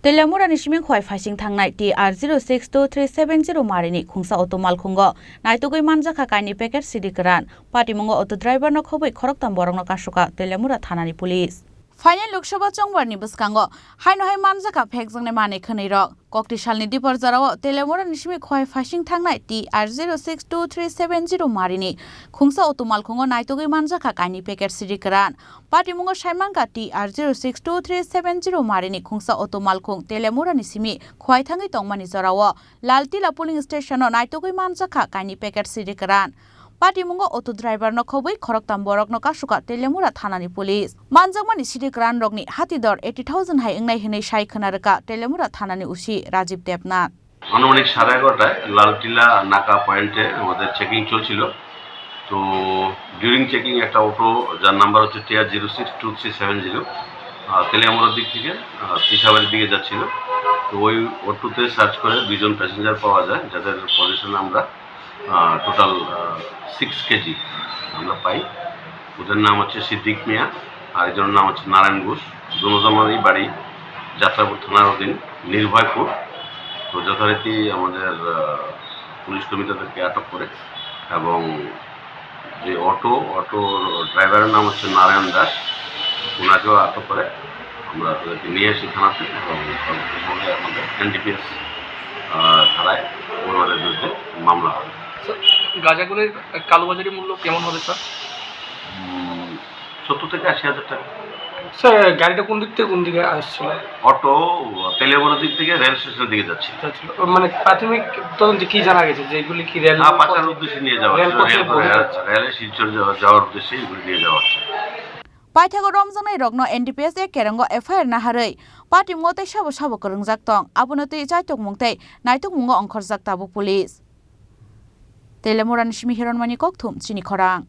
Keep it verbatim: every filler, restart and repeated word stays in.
Telemurani simi khwai phaising thangnai T R zero six two three seven zero marini khungsa auto malkhungo naitugwi manjakha kaini packet sidi kwran. Patimungo auto driver no khobwi khoroktham borokno kasukha Telemura thanani police. Phainai Lok Sabha chongbarni bwskango haino hai manjakha phekjaknai manwi khwnwi rok. Kokti salni dipor jorao Telemurani simi khwai phaising thangnai T R zero six two three seven zero marini khungsa auto malkhungo naitugwi manjakha kaini packet sidi kwran. Patimungo saimankha T R zero six two three seven zero marini khungsa auto malkhung Telemurani simi khwai thangwi tongmani jorao Laltila polling station-o naitugwi manjakha kaini packet sidi kwran. Patimungo auto driver no khobwi khoroktham borokno kasukha Telemura thanani police. Manjakmani sidi kwran rokni hatidor eighty thousand hai wngnai hwnwi sai khwna rwkha Telemura thanani O C Rajiv Debnath. আনুমানিক সাড়ে এগারোটায় লালটিলা নাকা পয়েন্টে আমাদের checking চলছিল। তো during checking একটা auto, যার নাম্বার হচ্ছে T R zero six two three seven zero, তেলিয়ামুড়ার দিক থেকে আহ, তিসাবাড়ির দিকে যাচ্ছিল। তো ওই অটোতে সার্চ করে দুইজন প্যাসেঞ্জার পাওয়া যায়, যাদের পজিশন আমরা টোটাল সিক্স কেজি আমরা পাই। ওদের নাম হচ্ছে সিদ্দিক মিয়া, আর একজনের নাম হচ্ছে নারায়ণ ঘোষ। দুজনেরই বাড়ি যাত্রাপুর থানার অধীন, নির্ভয়পুর। তো যথারীতি আমাদের আহ, পুলিশ কর্মী তাদেরকে আটক করে এবং যে অটো, অটোর ড্রাইভারের নাম হচ্ছে নারায়ণ দাস, ওনাকেও আটক করে আমরা তাদেরকে নিয়ে আসি থানাতে এবং সঙ্গে আমাদের এনডিপিএস ধারায় ওনাদের বিরুদ্ধে মামলা হয়। স্যার, গাঁজাগুলির কালোবাজারি মূল্য কেমন হবে, স্যার? উম, সত্তর থেকে আশি হাজার টাকা। স্যার, গাড়িটা কোন দিক থেকে কোন দিকে আসছিল? অটো তেলিয়ামুড়ার দিক থেকে রেল স্টেশনের দিকে যাচ্ছে। যাচ্ছিল। মানে প্রাথমিক তদন্তে কি জানা গেছে যে এগুলি কি রেল হ্যাঁ, পথে, পাচার উদ্দেশ্যে নিয়ে যাওয়া রেল হচ্ছে, পথে রেল, বহিরাগত? রেল, রেলে শিলচর যাওয়া, যাওয়ার উদ্দেশ্যে এগুলি নিয়ে যাওয়া হচ্ছে। Paithago romjaknai rokno N D P S A kerongo F I R naharwi patimungo tei sabo sabo kwrwngjak tong, abono twi chaitokmung tei naitukmungo ongkhorjak tabuk police. Telemurani simi Hironmani Kokthum, chini khorang.